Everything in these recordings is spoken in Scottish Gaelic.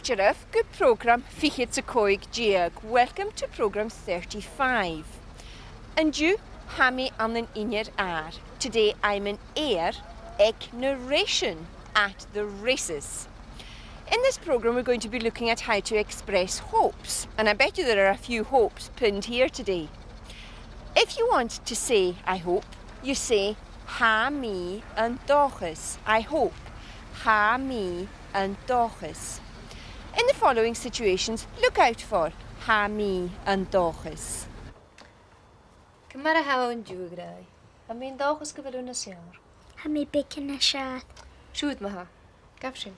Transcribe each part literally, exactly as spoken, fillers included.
Dìreach gu prògram fichead 's a còig deug. Welcome to programme thirty-five. An-diugh, tha mi ann an Inbhir Àir. Today I'm in Ayr aig na rèisean, at the races. In this programme, we're going to be looking at how to express hopes, and I bet you there are a few hopes pinned here today. If you want to say "I hope," you say "Tha mi an dòchas," "I hope." "Tha mi an dòchas." In the following situations, look out for "Tha mi an dòchas." Ciamar a tha thu an-diugh, a ghràidh? Tha mi an dòchas gu bheil thu nas fheàrr. Tha mi beagan nas fheàrr. Siuthad ma-thà. Gabh sin.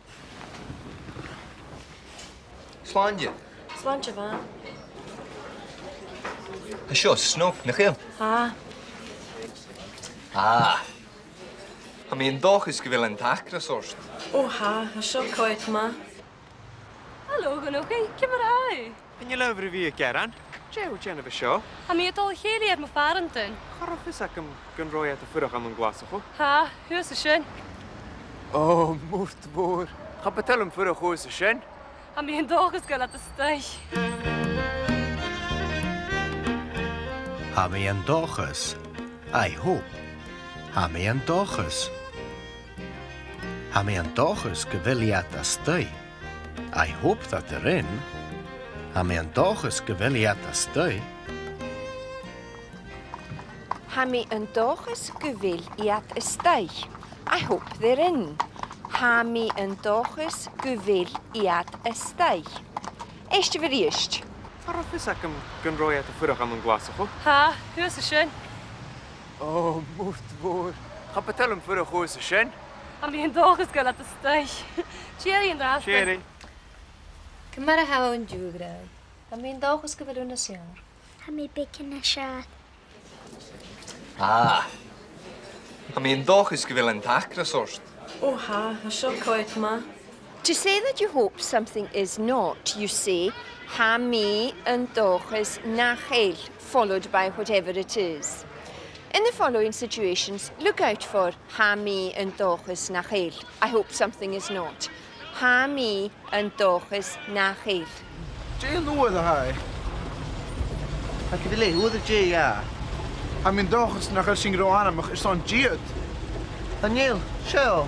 Slàinte. Slàinte mhath. Tha seo snog, nach eil? Tha. Tha. Tha mi an dòchas gu bheil an t-acras ort. Ò, tha, tha seo coimhead math. Halò, a ghaoil, ciamar a tha thu? Chan eil adhbhar a bhith air gearan. Dè tha thu a' dèanamh an seo? Tha mi a' dol a chèilidh air mo phàrantan. Cha robh fios agam gun robh iad a' fuireach ann an Glaschu. Tha, shuas an sin. Ò, mo mhurt mhòr. Cha bu toil leam fuireach shuas an sin. Tha mi an dòchas gu bheil iad a-staigh. Tha mi an dòchas. I hope. Tha mi an dòchas. Tha mi an dòchas gu bheil iad a-staigh. I hope that they're in. Tha mi an dòchas gu bheil iad a-staigh. Tha mi an dòchas gu bheil iad a-staigh. I hope they're in. Tha mi an dòchas gu bheil iad a-staigh. Èistibh a-rithist. Cha robh fios agam gun robh iad a' fuireach ann an Glaschu. Tha, shuas an sin. Ò, mo mhurt mhòr. Cha bu toil leam fuireach shuas an sin. Tha mi an dòchas gu bheil iad a-staigh. Tìoraidh an-dràsta. Tìoraidh. Ciamar a tha thu an-diugh, a ghràidh? Tha mi an dòchas gu bheil thu nas fheàrr. Tha mi beagan nas fheàrr. Tha. Tha mi an dòchas gu bheil an t-acras ort. Ò, tha, tha seo coimhead math. To say that you hope something is not, you say, "Tha mi an dòchas nach eil," followed by whatever it is. In the following situations, look out for "Tha mi an dòchas nach eil." I hope something is not. Tha mi an dòchas nach eil. Dè an uair a tha e? Tha gu bheil e uair a deich a dhà. Tha mi an dòchas nach eil sinn ro anmoch airson dìot. Chan eil, seo.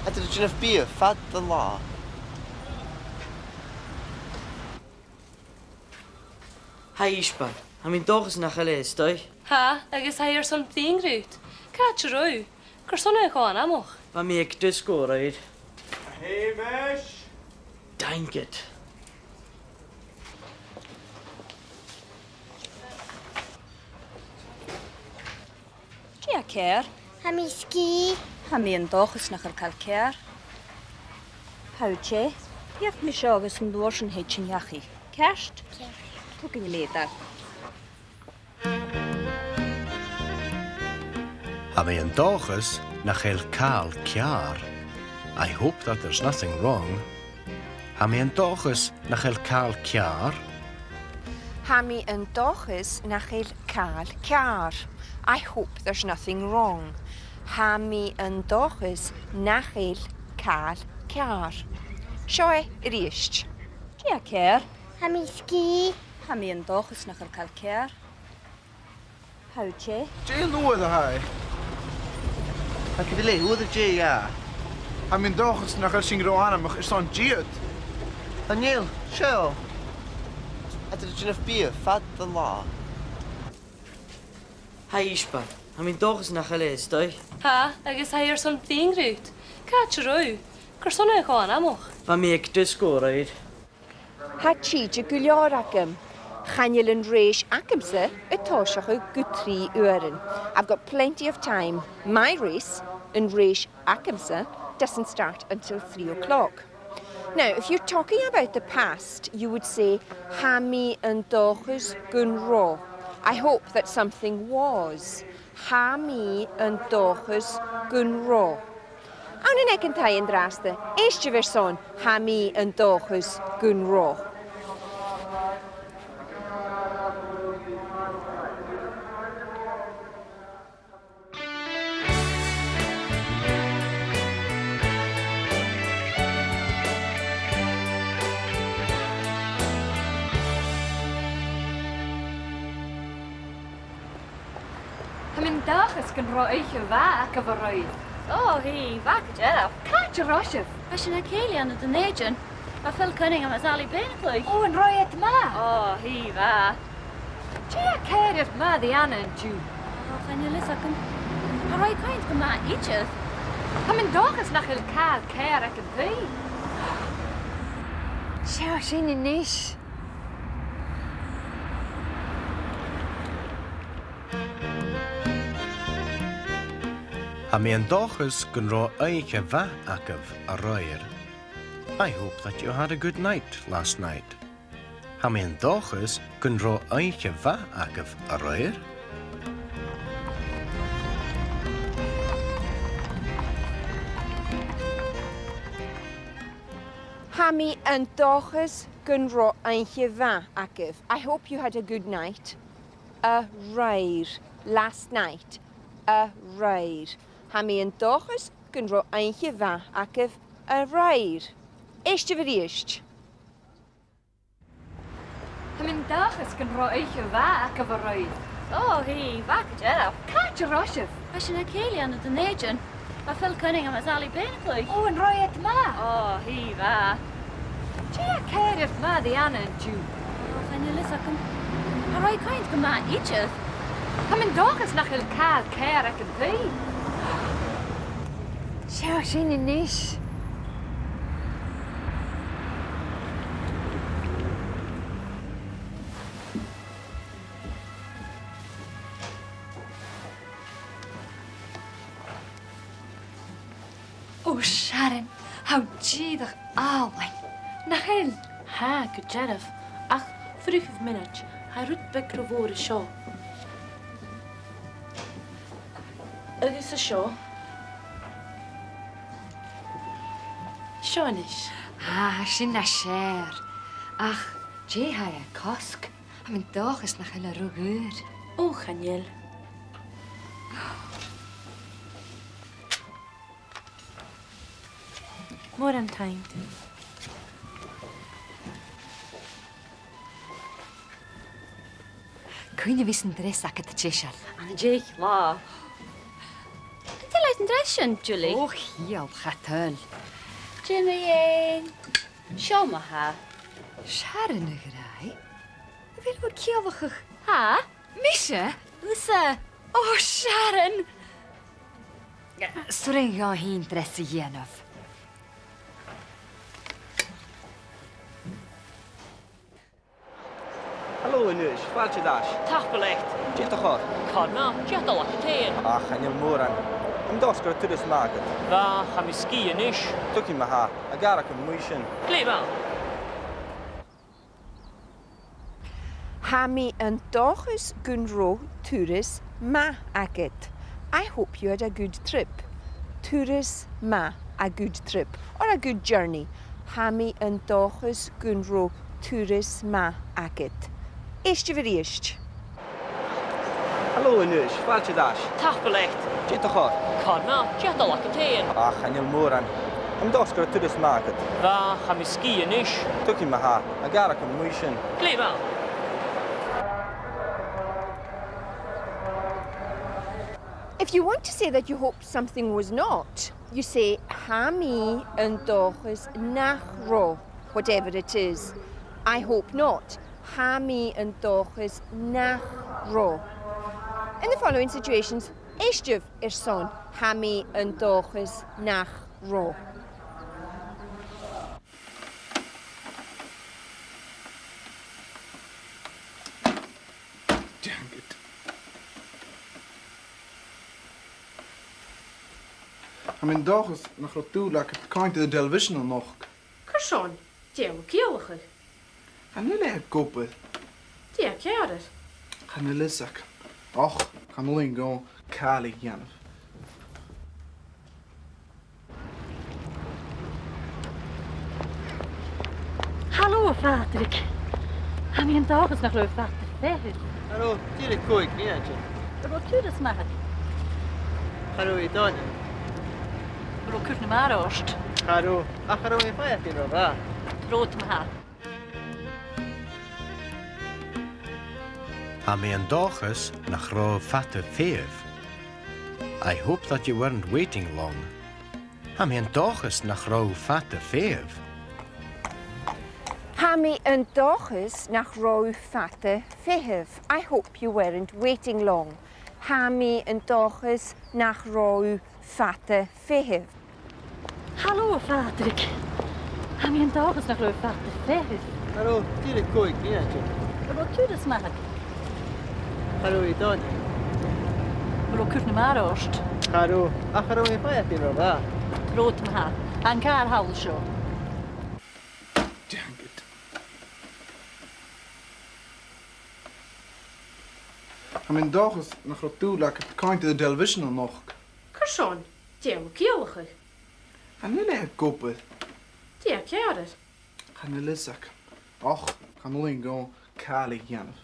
Tha iad a' dèanamh biadh fad an latha. Hi, Aoisean. Tha mi an dòchas nach eil e a-staigh. Tha, agus tha e airson bruidhinn riut. Càit an robh thu? Carson a tha thu cho anmoch? Bha mi aig disco, a ghràidh. Hamish! Dang it. Dè tha ceàrr? Tha mi sgìth. Tha mi an dòchas nach eil càil ceàrr. Tha thu teth. Feuch mi seo agus an uair sin thèid sinn dhachaigh. Ceart? Ceart. Thug i leud. Tha mi an dòchas nach eil càil ceàrr. I hope that there's nothing wrong. Tha mi an dòchas nach eil càil ceàrr. Tha mi an dòchas nach eil càil ceàrr. I hope there's nothing wrong. Tha mi an dòchas nach eil càil ceàrr. Seo e a-rithist. Dè tha ceàrr? Tha mi sgìth. Tha mi an dòchas nach eil càil ceàrr. Tha thu teth. Dè an uair a tha e? Tha gu bheil e uair a deich a dhà. Tha mi an dòchas nach eil sinn ro anmoch airson dìot. Chan eil, seo. Tha iad a' dèanamh biadh fad an latha. Hi, Aoisean. Tha mi an dòchas nach eil e a-staigh. Tha, agus tha e airson bruidhinn riut. Càit an robh thu? Carson a tha thu cho anmoch? Bha mi aig disco, a ghràidh. Tha tìde gu leòr agam. Chan eil an rèis agamsa a' tòiseachadh gu trì uairean. I've got plenty of time. My race, an rèis agamsa, doesn't start until three o'clock. Now, if you're talking about the past, you would say, "Tha mi an dòchas gun robh." I hope that something was. Tha mi an dòchas gun robh. Ann an Aig an Taigh an-dràsta, èistibh airson "Tha mi an dòchas gun robh." Tha mi an dòchas gun robh oidhche mhath agaibh a-raoir. Ò, tha, bha gu dearbh. Càit an robh sibh? Bha sinn a' cèilidh ann an Dùn Èideann. Bha Phil Cunningham is Ally Bean a' cluich. Ò, an robh iad math? Ò, tha, bha. Dè tha càradh math air an-diugh? Ò, chan eil fhios agam. Cha robh i a' coimhead gu math idir. Tha mi an dòchas nach eil càil ceàrr aig an taigh. Seo sinn a-nis. Tha mi an dòchas gun robh oidhche mhath agaibh a-raoir. I hope that you had a good night last night. Tha mi an dòchas gun robh oidhche mhath agaibh a-raoir. Tha mi an dòchas gun robh oidhche mhath agaibh. I hope you had a good night. A-raoir. Last night. A-raoir. Tha mi an dòchas gun robh oidhche mhath agaibh a-raoir. Èistibh a-rithist. Tha mi an dòchas gun robh oidhche mhath agaibh a-raoir. Ò, tha, bha gu dearbh. Càit an robh sibh? Bha sinn a' cèilidh ann an Dùn Èideann. Bha Phil Cunningham is Ally Bean a' cluich. Ò, an robh iad math? Ò, tha, bha. Dè tha càradh math air an-diugh? Ò, chan eil fhios agam. Cha robh i a' coimhead gu math idir. Tha mi an dòchas nach eil càil ceàrr aig an taigh. Seo sinn a-nis. Ò, Sharon, tha thu dìreach àlainn, nach eil? Tha, gu dearbh, ach fuirichibh mionaid, tha rud beag ro mhòr an seo. Agus an seo. Seo a-nis. Ah, sin nas fheàrr. Ach dè tha e a' cosg? Tha mi an dòchas nach eil e ro dhaor. Ò, chan eil. Mòran taing. Cuin a bhios an dreas agad deiseil? Ann an deich latha. An toil leat an dreas sin, Julie? Ò, chì, cha toil. Jimmy, eh, seo ma-thà. Sharon a ghràidh. A bheil thu a' ciallachadh? Tha. Mise? Thusa. Ò, Sharon! 'S urrainn dhomh fhìn dreas a dhèanamh. Halò a-nis, fàilte air ais. Tapadh leat. Dè do chor? Chan eil, dè do laighe fhèin? Ach, chan eil mòran. An dòchas gun robh turas math agad? Bha, tha mi sgìth a-nis. Tiugainn ma-thà, a' gàireachdainn a-muigh sin. Glè mhath. Tha mi an dòchas gun robh turas math agad. I hope you had a good trip. Turas math, a good trip, or a good journey. Tha mi an dòchas gun robh turas math agad. Èistibh a-rithist. Halò a-nis, fàilte air ais. Tapadh leat. Dè do chor? Chan eil, dè do laighe fhèin? Ach, chan eil mòran. An dòchas gun robh turas math agad? Bha, tha mi sgìth a-nis. Tiugainn ma-thà, a' gàireachdainn a-muigh sin. Glè mhath. If you want to say that you hope something was not, you say, tha mi an dòchas nach robh, whatever it is. I hope not. Tha mi an dòchas nach robh. In the following situations, èistibh airson tha mi an dòchas nach robh. Dang it. Tha mi an dòchas nach robh dùil agad coimhead air an television a-nochd. Carson? Dè tha thu a' ciallachadh? Chan eil e ag obair. Dè tha ceàrr? Chan eil fhios agam. Och, chan urrainn dhomh càil a dhèanamh. Halò, a Phàdraig. Tha mi an dòchas nach robh fada feitheamh. Cha robh, dìreach còig mionaidean. An robh turas math agad? Cha robh, a Dhòmhnaill. An robh cur na mara ort? Cha robh, ach cha robh mi a' faighinn ro mhath. Trobhad ma-thà. Tha mi an dòchas nach robh fada feitheamh. I hope that you weren't waiting long. Tha mi an dòchas nach robh thu fada feitheamh. Tha mi an dòchas nach robh thu fada feitheamh. I hope you weren't waiting long. Tha mi an dòchas nach robh thu fada feitheamh. Halò, a Phàdraig. Tha mi an dòchas nach robh thu fada feitheamh. Halò, dìreach còig mionaidean. Halò, turas math. Halò, a Dhòmhnaill. Halò, cuir na mara ort. Halò, ach halò, a Phàdraig, an robh thu math? Robh math. An càr thall seo. Dang it. Tha mi an dòchas nach robh dùil agad coimhead air an television a-nochd. Carson? Dè tha thu a' ciallachadh? Chan eil e ag obair. Dè tha ceàrr air? Chan eil fhios agam. Och, chan urrainn dhomh càil a dhèanamh.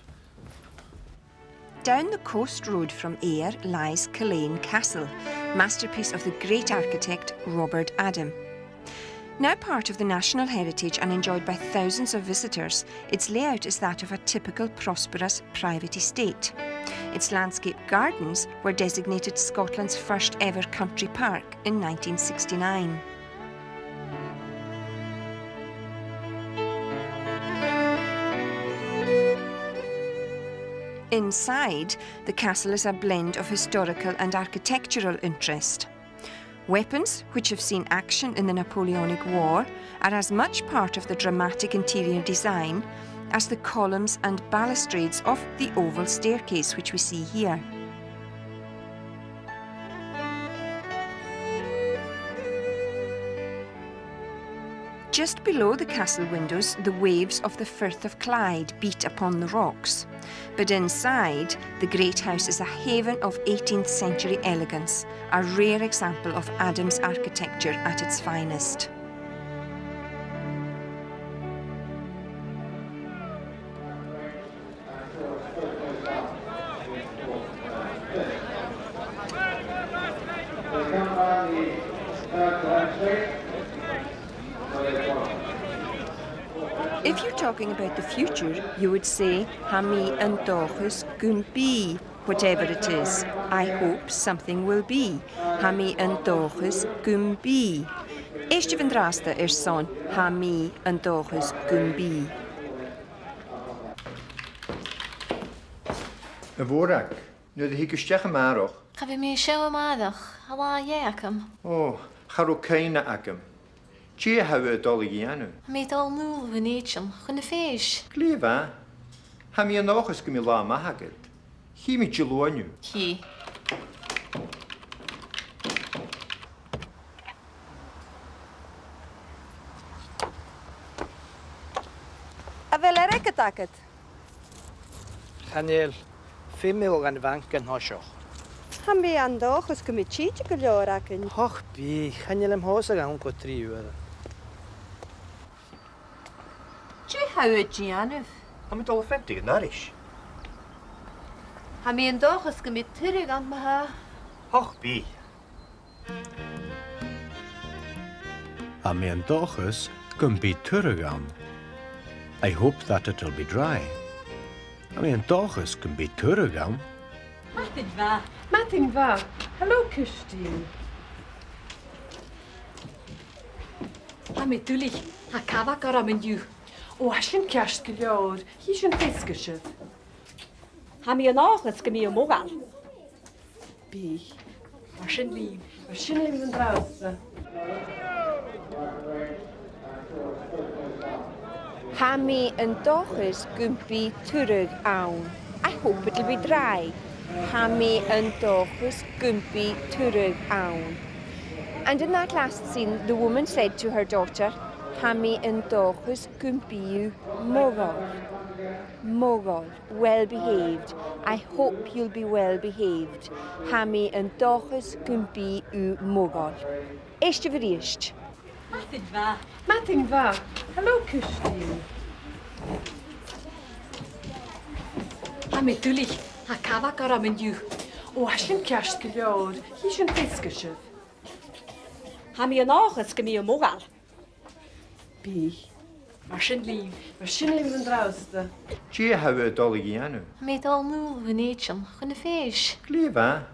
Down the coast road from Ayr lies Culzean Castle, masterpiece of the great architect Robert Adam. Now part of the national heritage and enjoyed by thousands of visitors, its layout is that of a typical prosperous private estate. Its landscape gardens were designated Scotland's first ever country park in nineteen sixty-nine. Inside, the castle is a blend of historical and architectural interest. Weapons, which have seen action in the Napoleonic War, are as much part of the dramatic interior design as the columns and balustrades of the oval staircase which we see here. Just below the castle windows, the waves of the Firth of Clyde beat upon the rocks. But inside, the great house is a haven of eighteenth century elegance, a rare example of Adam's architecture at its finest. If you're talking about the future, you would say, "Tha mi an dòchas gum bi, whatever it is. I hope something will be. Tha mi an dòchas gum bi." Èistibh an-dràsta airson "Tha mi an dòchas gum bi." A Mhòrag, nuair a thig thu a-steach a-màireach. Cha bhi mi a' seinn a-màireach, tha latha dheth agam. Ò, cha robh cuimhne agam. Dè tha thu a' dol a dhèanamh? Tha mi a' dol a-null a Dhùn Èideann, chun na fèis. Glè mhath. Tha mi an dòchas gum bi latha math agad. Chì mi Diluain thu. Chì. A bheil airgead agad? Chan eil. Feumaidh mi dhol dhan bhanc an toiseach. Tha mi an dòchas gum bi tìde gu leòr againn. Och, bidh, chan eil e am pòsadh ann gu trì uairean. Dè tha thu a' dèanamh? Tha mi a' dol a pheantadh an dorais. Tha mi an dòchas gum bi turadh ann ma-thà. Och, bidh. Tha mi an dòchas gum bi turadh ann. I hope that it'll be dry. Tha mi an dòchas gum bi turadh ann. Madainn mhath. Madainn mhath. Hello, Kirsty. Tha mi duilich, tha cabhag orm an-diugh. Ò, tha sin ceart gu leòr. Chì sinn feasgar sibh. Tha mi an dòchas gum bi thu modhail. Bidh. Mar sin leibh, mar sin leibh an-dràsta. Tha mi an dòchas gum bi turadh ann. I hope it'll be dry. Tha mi an dòchas gum bi turadh ann. And in that last scene, the woman said to her daughter, "Tha mi an dòchas gum bi thu modhail." Modhail. Well behaved. I hope you'll be well behaved. Tha mi an dòchas gum bi thu modhail. Èistibh a-rithist. Madainn mhath. Madainn mhath. Hello, Kirsty. Tha mi duilich, tha cabhag orm an-diugh. Ò, tha sin ceart gu leòr. Chì sinn feasgar sibh. Tha mi an dòchas gum bi thu modhail. Bidh. Mar sin leibh, mar sin leibh an-dràsta. Dè tha thu a' dol a dhèanamh? Tha mi a' dol a-null a Dhùn Èideann, chun na fèis. Glè mhath.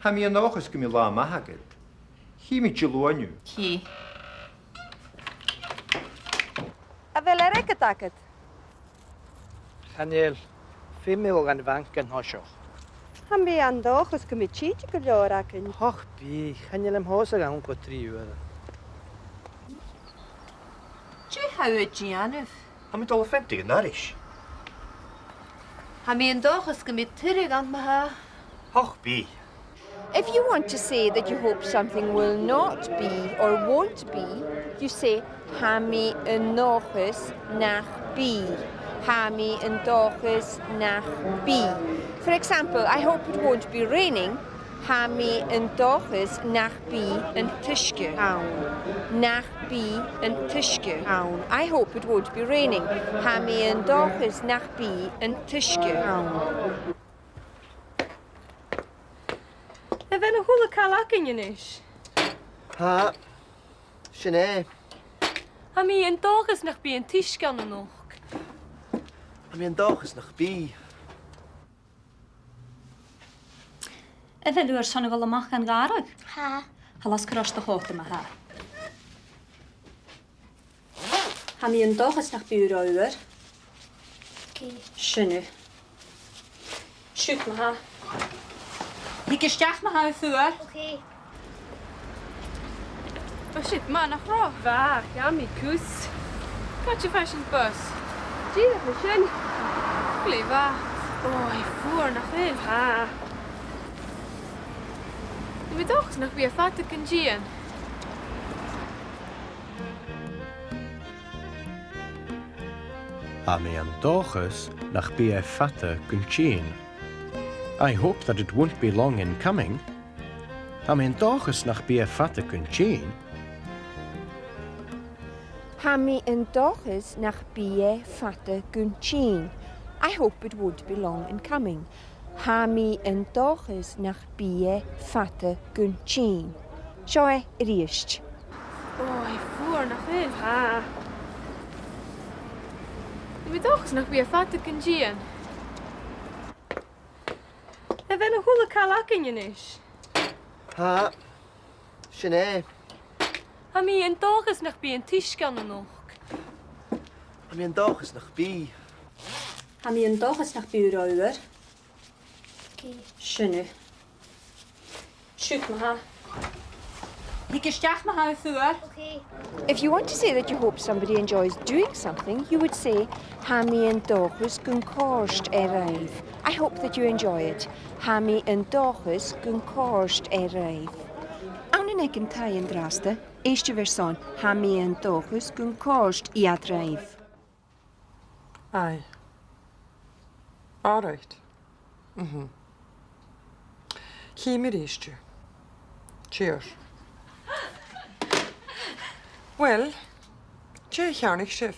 Tha mi an dòchas gum bi latha math agad. Chì mi Diluain thu. Chì. A bheil airgead agad? Chan eil. Feumaidh mi dhol dhan bhanc an toiseach. Tha mi an dòchas gum bi tìde gu leòr againn. Och, bidh, chan eil mi fhìn a' dol gu trì uairean. Dè tha thu a' dèanamh? Tha mi a' dol a pheantadh an dorais. Tha mi an dòchas gum bi tuilleadh ann ma-thà. Och, bidh. If you want to say that you hope something will not be or won't be, you say, tha mi an dòchas nach bi. Tha mi an dòchas nach bi. For example, I hope it won't be raining. Tha mi an dòchas nach bi an t-uisge ann. Nach bi an t-uisge ann. I hope it won't be raining. Tha mi an dòchas nach bi an t-uisge ann. A bheil a h-uile càil againn a-nis? Tha. Sin e. Tha mi an dòchas nach bi an t-uisge ann a-nochd. Tha mi an dòchas nach bi. A bheil thu airson a dhol a-mach dhan ghàrradh? Tha. Tha, los gur e do chòta ma-thà. Tha mi an dòchas nach bi thu ro fhuar. Ok. Sin thu. Siuthad ma-thà. Thig a-steach ma-thà, a fuar. Ok. Bha siud math, nach robh? Bha, ghabh mi cus. Càit am faigh sinn bus? Dìreach an sin. Glè mhath. Ò, tha e fuar, nach eil? Tha. Tha mi an dòchas nach bi e fada gun dìon. Tha mi an dòchas nach bi e fada gun dìon. I hope that it won't be long in coming. Tha mi an dòchas nach bi e fada gun dìon. Tha mi an dòchas nach bi e fada gun dìon. I hope it won't be long in coming. Tha mi an dòchas nach bi e fada gun dìon. Seo e a-rithist. Ò, tha e fuar, nach eil? Tha. Tha mi an dòchas nach bi e fada gun dìon. A bheil a h-uile càil againn a-nis? Tha. Sin e. Tha mi an dòchas nach bi an t-uisge ann a-nochd. Tha mi an dòchas nach bi. Tha mi an dòchas nach bi thu ro fhuar. Ok. Sin thu. Siuthad ma-thà. Thig a-steach ma-thà, a fuar. Ok. If you want to say that you hope somebody enjoys doing something, you would say, tha mi an dòchas gun còrd e ribh. I hope that you enjoy it. Tha mi an dòchas gun còrd e ribh. Ann an aig an taigh an-dràsta, èistibh airson, tha mi an dòchas gun còrd iad ribh. Aye. All right. Mhm. Chì mi a-rithist thu. Cheers. Well, dè cheàrnaich sibh?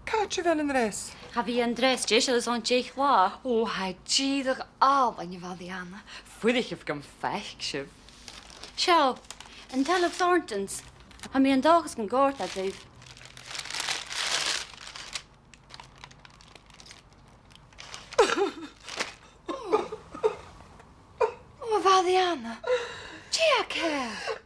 Càit a bheil Andreas? Cha bhi Andreas deiseil airson deich latha. Ò, tha e dìreach àlainn, a Mhàiri Anna. Fuirichibh gum faic sibh. Seo, an talamh Thornton's. Tha mi an dòchas gun còrd e ribh. Ò, a Mhàiri Anna. Dè tha ceàrr?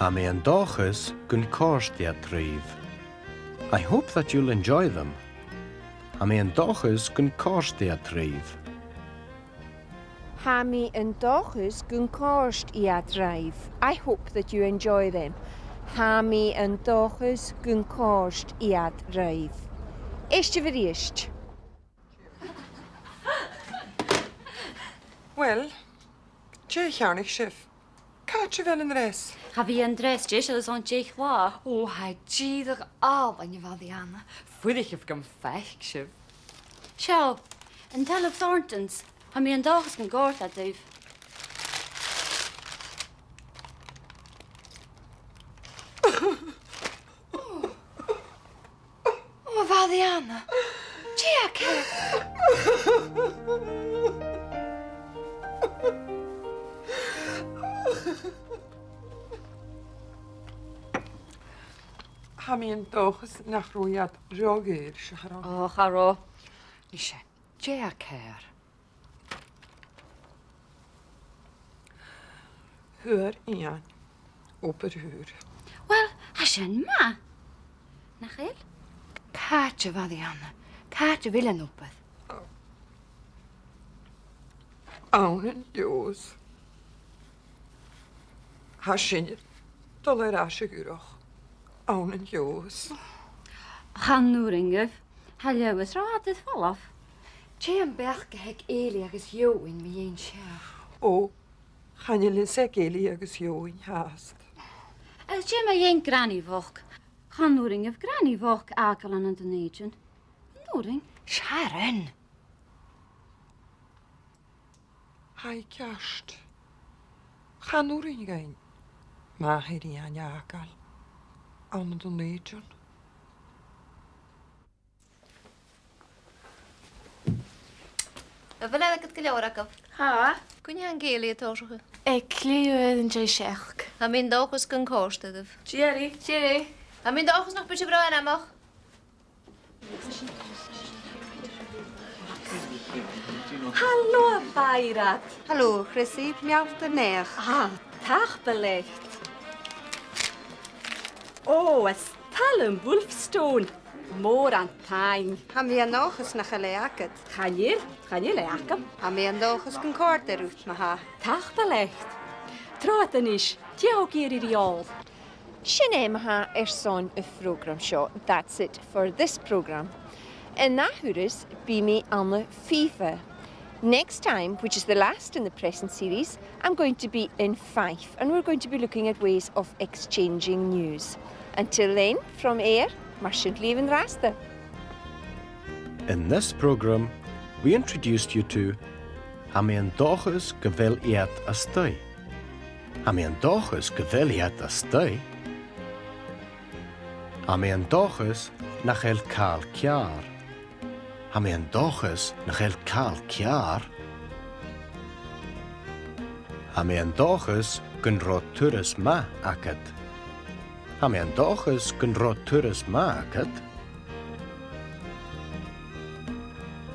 Tha mi an dòchas gun còrd iad ribh. I hope that you'll enjoy them. Tha mi an dòchas gun còrd iad ribh. Tha mi an dòchas gun còrd iad ribh. I hope that you enjoy them. Tha mi an dòchas gun còrd iad ribh. Èistibh a-rithist. Well, dè cheàrnaich sibh? Càit a bheil Andreas? Cha bhi Andreas deiseil airson deich latha. Ò, tha e dìreach àlainn, a Mhàiri Anna. Fuirichibh gum faic sibh. Seo, an talamh Thornton's. Tha mi an dòchas gun còrd e ribh. Ò, a Mhàiri Anna. Dè tha ceàrr? Tha mi an dòchas nach robh iad ro dhaor, a Sharon. Ò, cha robh. Nise, dè tha ceàrr? Fhuair Iain obair ùr. Uill, tha sin math. Nach eil? Càit a bheil Iain? Càit a bheil an obair? Ann an Leòdhas. Tha sinne a' dol air ais a dh'fhuireach ann an Leòdhas. Chan urrainn dhuibh. Tha Leòdhas ro fhada air falbh. Dè am beachd a th' aig Eilidh agus Eòghainn mu dheidhinn seo? Ò, chan eil fhios aig Eilidh agus Eòghainn fhathast. Agus dè mu dheidhinn Granny bhochd? Chan urrainn dhuibh Granny bhochd fhàgail ann an Dùn Èideann. An urrainn? Sharon! Tha i ceart. Chan urrainn dhuinn màthair Iain fhàgail ann an Dùn Èideann. A bheil airgead gu leòr agaibh? Tha. Cuin a tha an cèilidh a' tòiseachadh? Aig leth-uair an dèidh seachd. Tha mi an dòchas gun còrd e ribh. Deiseil. Deiseil. Tha mi an dòchas nach bi sibh ro anmoch. Halò, a Mhairead. Halò, a Chrissy. Meal do naidheachd. Ah, tapadh leat. Ò, is toil leam Wolfstone. Mòran taing. Tha mi an dòchas nach eil e agad. Chan eil, chan eil e agam. Tha mi an dòchas gun còrd e riut ma-thà. Tapadh leat. Trobhad a-nis, dè tha thu ag iarraidh ri òl? Sin e ma-thà airson a' phrògram seo. That's it for this programme. An ath thuras, bidh mi ann am Fìobha. Next time, which is the last in the present series, I'm going to be in Fife, and we're going to be looking at ways of exchanging news. Until then, from Èire, mar sin leibh an-dràsta. In this programme, we introduced you to: Tha mi an dòchas gu bheil iad a-staigh. Tha mi an dòchas gu bheil iad a-staigh. Tha mi an dòchas nach eil càil ceàrr. Tha mi an dòchas nach eil càil ceàrr. Tha mi an dòchas gun robh turas math agad. Tha mi an dòchas gun robh turas math agad.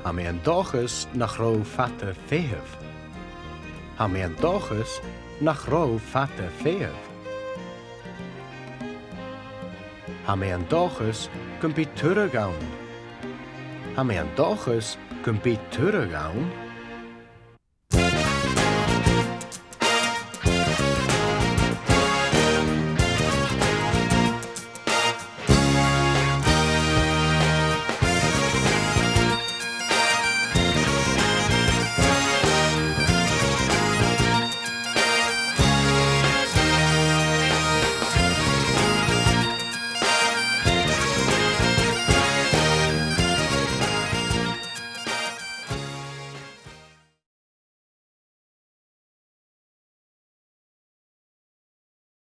Tha mi an dòchas nach robh fada feitheamh. Tha mi an dòchas nach robh fada feitheamh. Tha mi an dòchas gum bi turadh ann. Tha mi an dòchas gum bi turadh ann.